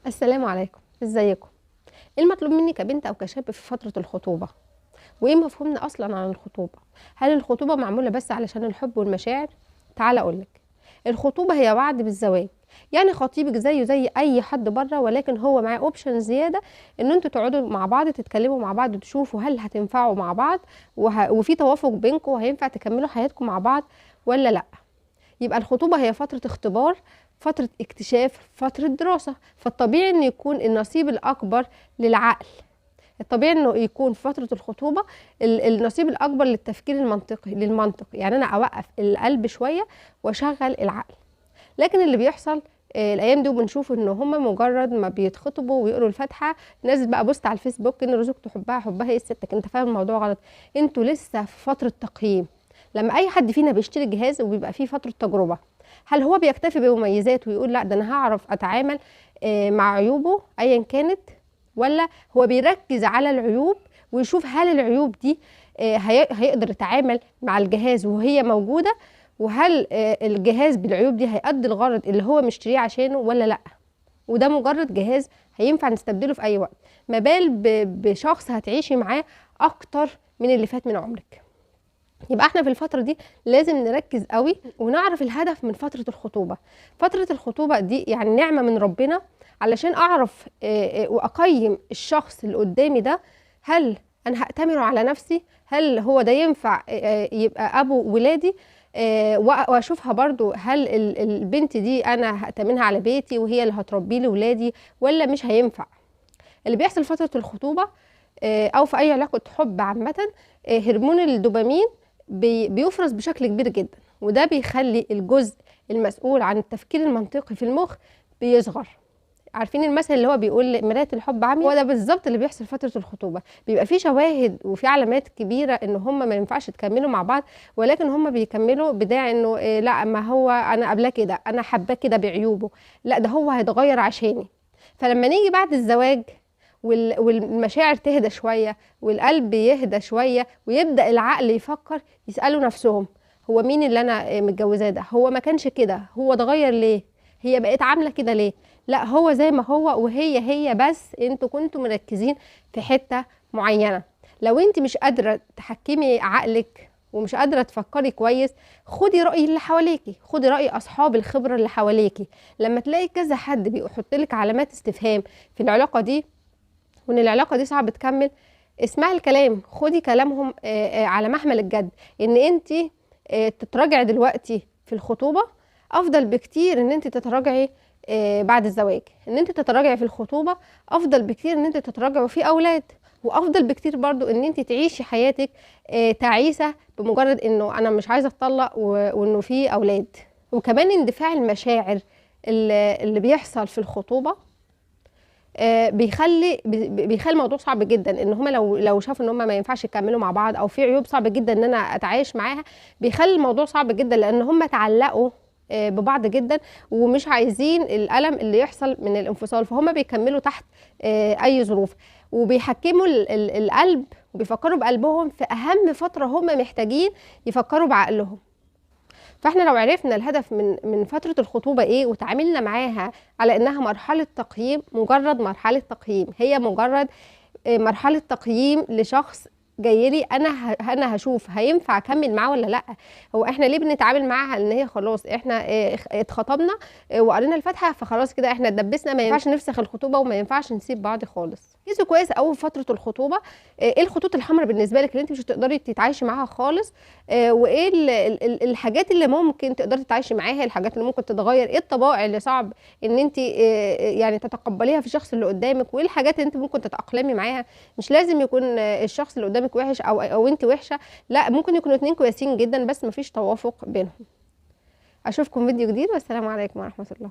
السلام عليكم، ازيكم؟ ايه المطلوب مني كبنت او كشاب في فترة الخطوبة؟ وايه مفهومنا اصلا عن الخطوبة؟ هل الخطوبة معمولة بس علشان الحب والمشاعر؟ تعال اقولك، الخطوبة هي وعد بالزواج. يعني خطيبك زيه زي اي حد بره، ولكن هو معاه option زيادة ان انتوا تقعدوا مع بعض، تتكلموا مع بعض، تشوفوا هل هتنفعوا مع بعض وفي توافق بينكم وهينفع تكملوا حياتكم مع بعض ولا لا. يبقى الخطوبة هي فترة اختبار، فترة اكتشاف، فترة دراسة. فالطبيعي ان يكون النصيب الاكبر للعقل، الطبيعي انه يكون في فترة الخطوبة النصيب الاكبر للتفكير المنطقي، للمنطق. يعني انا اوقف القلب شوية واشغل العقل. لكن اللي بيحصل الايام دي وبنشوف ان هم مجرد ما بيتخطبوا ويقروا الفاتحة، ناس بقى post على الفيسبوك ان رزقته حبها، حبها ايه ستك؟ انت فاهم الموضوع غلط. انتوا لسه في فترة تقييم. لما اي حد فينا بيشتري جهاز وبيبقى فيه فترة تجربه، هل هو بيكتفي بمميزاته ويقول لا ده انا هعرف اتعامل مع عيوبه ايا كانت، ولا هو بيركز على العيوب ويشوف هل العيوب دي هيقدر يتعامل مع الجهاز وهي موجودة، وهل الجهاز بالعيوب دي هيأدي الغرض اللي هو مشتريه عشانه ولا لا؟ وده مجرد جهاز هينفع نستبدله في اي وقت، ما بال بشخص هتعيشي معاه اكتر من اللي فات من عمرك. يبقى احنا في الفترة دي لازم نركز قوي ونعرف الهدف من فترة الخطوبة. فترة الخطوبة دي يعني نعمة من ربنا علشان اعرف واقيم الشخص اللي قدامي ده، هل انا هأتمره على نفسي؟ هل هو ده ينفع يبقى ابو ولادي؟ واشوفها برضو هل البنت دي انا هأتمنها على بيتي وهي اللي هتربي لي ولادي ولا مش هينفع؟ اللي بيحصل فترة الخطوبة او في اي علاقة حب عامة، هرمون الدوبامين بيفرز بشكل كبير جدا، وده بيخلي الجزء المسؤول عن التفكير المنطقي في المخ بيصغر. عارفين المثل اللي هو بيقول مراية الحب عمياء؟ هو ده بالظبط اللي بيحصل فترة الخطوبة. بيبقى في شواهد وفي علامات كبيرة ان هم ما ينفعش تكملوا مع بعض، ولكن هم بيكملوا بداعي انه إيه، لا ما هو انا قبلاه كده، انا حباه كده بعيوبه، لا ده هو هيتغير عشاني. فلما نيجي بعد الزواج والمشاعر تهدى شوية والقلب يهدى شوية ويبدأ العقل يفكر، يسألوا نفسهم هو مين اللي انا متجوزاه ده؟ هو ما كانش كده، هو اتغير ليه؟ هي بقت عاملة كده ليه؟ لا هو زي ما هو وهي هي، بس انتوا كنتوا مركزين في حتة معينة. لو انت مش قادرة تحكمي عقلك ومش قادرة تفكري كويس، خدي رأي اللي حواليكي، خدي رأي أصحاب الخبرة اللي حواليكي. لما تلاقي كذا حد بيحط لك علامات استفهام في العلاقة دي وان العلاقة دي صعب تكمل، اسمعي الكلام، خدي كلامهم على محمل الجد. ان انت تتراجعي دلوقتي في الخطوبة افضل بكتير ان انت تتراجعي بعد الزواج. ان انت تتراجعي في الخطوبة افضل بكتير ان انت تتراجعي في اولاد، وافضل بكتير برضو ان انت تعيشي حياتك تعيسة بمجرد انه انا مش عايزة اتطلق وانه في اولاد. وكمان اندفاع المشاعر اللي بيحصل في الخطوبة بيخلي الموضوع صعب جدا. ان هما لو شافوا ان هما ما ينفعش يكملوا مع بعض او في عيوب صعب جدا ان انا اتعايش معاها، بيخلي الموضوع صعب جدا لان هما تعلقوا ببعض جدا ومش عايزين الألم اللي يحصل من الانفصال، فهم بيكملوا تحت اي ظروف وبيحكموا القلب وبيفكروا بقلبهم في اهم فترة هم محتاجين يفكروا بعقلهم. فاحنا لو عرفنا الهدف من فترة الخطوبة ايه وتعاملنا معاها على انها مرحلة تقييم، مجرد مرحلة تقييم، هي مجرد مرحلة تقييم لشخص جاي لي انا هشوف هينفع اكمل معاه ولا لا. هو احنا ليه بنتعامل معاها ان هي خلاص احنا اتخطبنا وقرينا الفاتحة فخلاص كده احنا اتدبسنا، ما ينفعش نفسخ الخطوبة وما ينفعش نسيب بعض خالص. ركزوا كويس قوي في فترة الخطوبة، ايه الخطوط الحمراء بالنسبة لك اللي انت مش هتقدري تتعايشي معاها خالص، وايه الحاجات اللي ممكن تقدري تتعايشي معاها، الحاجات اللي ممكن تتغير، ايه الطبائع اللي صعب ان انت يعني تتقبليها في الشخص اللي قدامك، وايه الحاجات اللي انت ممكن تتاقلمي معاها. مش لازم يكون الشخص اللي قدامك وحش او انت وحشة، لا ممكن يكونوا اتنين كويسين جدا بس مفيش توافق بينهم. اشوفكم فيديو جديد والسلام عليكم ورحمة الله.